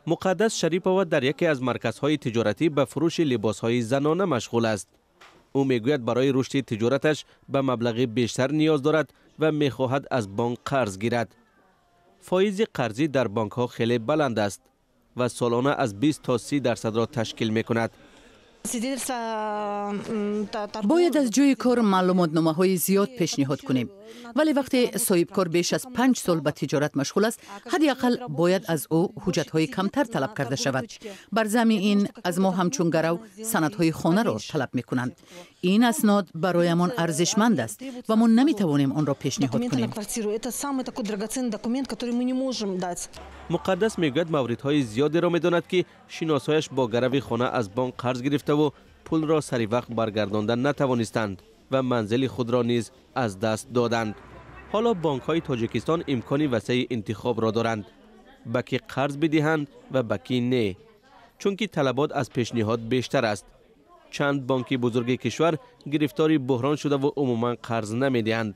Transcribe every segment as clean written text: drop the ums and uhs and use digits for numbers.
Муқаддас Шарипова дар яке аз марказҳои тиҷоратӣ ба фурӯши либосҳои занона машғул аст. Ӯ мегӯяд, барои рушди тиҷораташ ба маблағи бештар ниёз дорад ва мехоҳад аз бонк қарз гирад. Фоизи қарзӣ дар бонкҳо хеле баланд аст ва солона аз 20 то 30% ташкил мекунад. Бояд аз ҷойи кор маълумотномаҳои зиёд пешниҳод кунем, вале вақте соҳибкор беш аз 5 сол ба тиҷорат машғул аст, ҳадди ақал бояд аз ӯ ҳуҷҷатҳои камтар талаб карда шавад. Бар замми ин аз мо ҳамчун гарав санадҳои хонаро талаб мекунанд. Ин аснод бароямон арзишманд аст ва мо наметавонем онро пешниҳод кунем. Муқаддас мегӯяд, мавридҳои зиёдеро медонад, ки шиносҳояш бо гарави хона аз бонк қарз гирифтаву пулро сари вақт баргардонда натавонистанд ва манзили худро низ аз даст доданд. Ҳоло бонкҳои Тоҷикистон имкони васеи интихобро доранд, ба кӣ қарз бидиҳанд ва ба кӣ не, чунки талабот аз пешниҳод бештар аст. Чанд бонки бузурги кишвар гирифтори буҳрон шудаву умуман қарз намедиҳанд.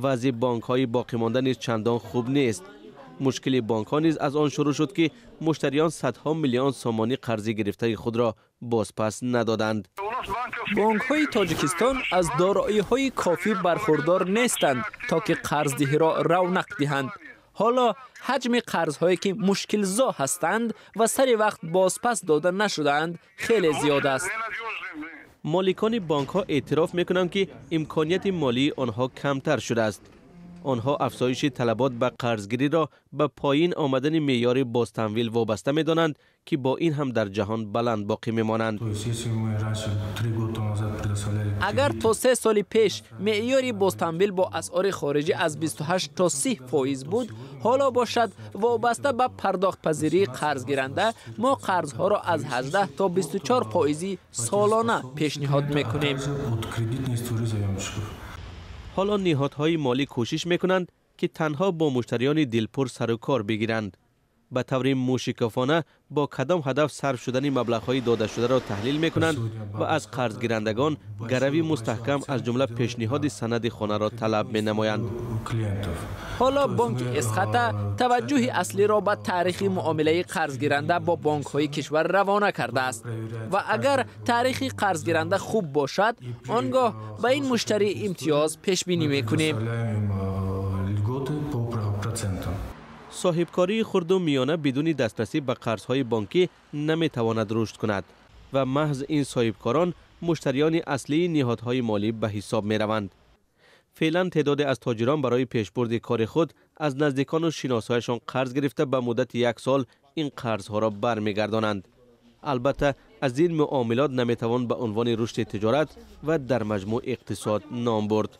Вазъи бонкҳои боқимонда низ чандон хуб нест. Мушкили бонкҳо низ аз он шурӯъ шуд, ки муштариён садҳо миллион сомонӣ қарзи гирифтаи худро бозпас надоданд. Бонкҳои Тоҷикистон аз дороиҳои кофӣ бархурдор нестанд, то ки қарздиҳиро равнақ диҳанд. Ҳоло ҳаҷми қарзҳое, ки мушкилзо ҳастанд ва сари вақт бозпас дода нашудаанд, хеле зиёд аст. Моликони бонкҳо эътироф мекунанд, ки имконияти молии онҳо камтар шудааст. Онҳо афзоиши талабот ба қарзгириро ба поин омадани меъёри бозтамвил вобаста медонанд, ки бо ин ҳам дар ҷаҳон баланд боқӣ мемонанд. Агар то 3 соли пеш меъёри бозтамвил бо асъори хориҷӣ аз 28 то 30% буд, ҳоло бошад, вобаста ба пардохтпазирии қарзгиранда, мо қарзҳоро аз 18 то 24 фоизи солона пешниҳод мекунем. Ҳоло ниҳодҳои молӣ кӯшиш мекунанд, ки танҳо бо муштариёни дилпур сару кор бигиранд. Ба таври мӯшикофона бо кадом ҳадаф сарф шудани маблағҳои додашударо таҳлил мекунанд ва аз қарзгирандагон гарави мустаҳкам, аз ҷумла пешниҳоди санади хонаро талаб менамоянд. Ҳоло бонки Эсхата таваҷҷӯҳи аслиро ба таърихи муомилаи қарзгиранда бо бонкҳои кишвар равона кардааст ва агар таърихи қарзгиранда хуб бошад, он гоҳ ба ин муштарӣ имтиёз пешбинӣ мекунем. Соҳибкории хурду миёна бидуни дастрасӣ ба қарзҳои бонкӣ наметавонад рушд кунад ва маҳз ин соҳибкорон муштариёни аслии ниҳодҳои молӣ ба ҳисоб мераванд. Феълан теъдоде аз тоҷирон барои пешбурди кори худ аз наздикону шиносҳояшон қарз гирифта, ба муддати як сол ин қарзҳоро бармегардонанд. Албатта, аз ин муомилот наметавон ба унвони рушди тиҷорат ва дар маҷмӯъ иқтисод ном бурд.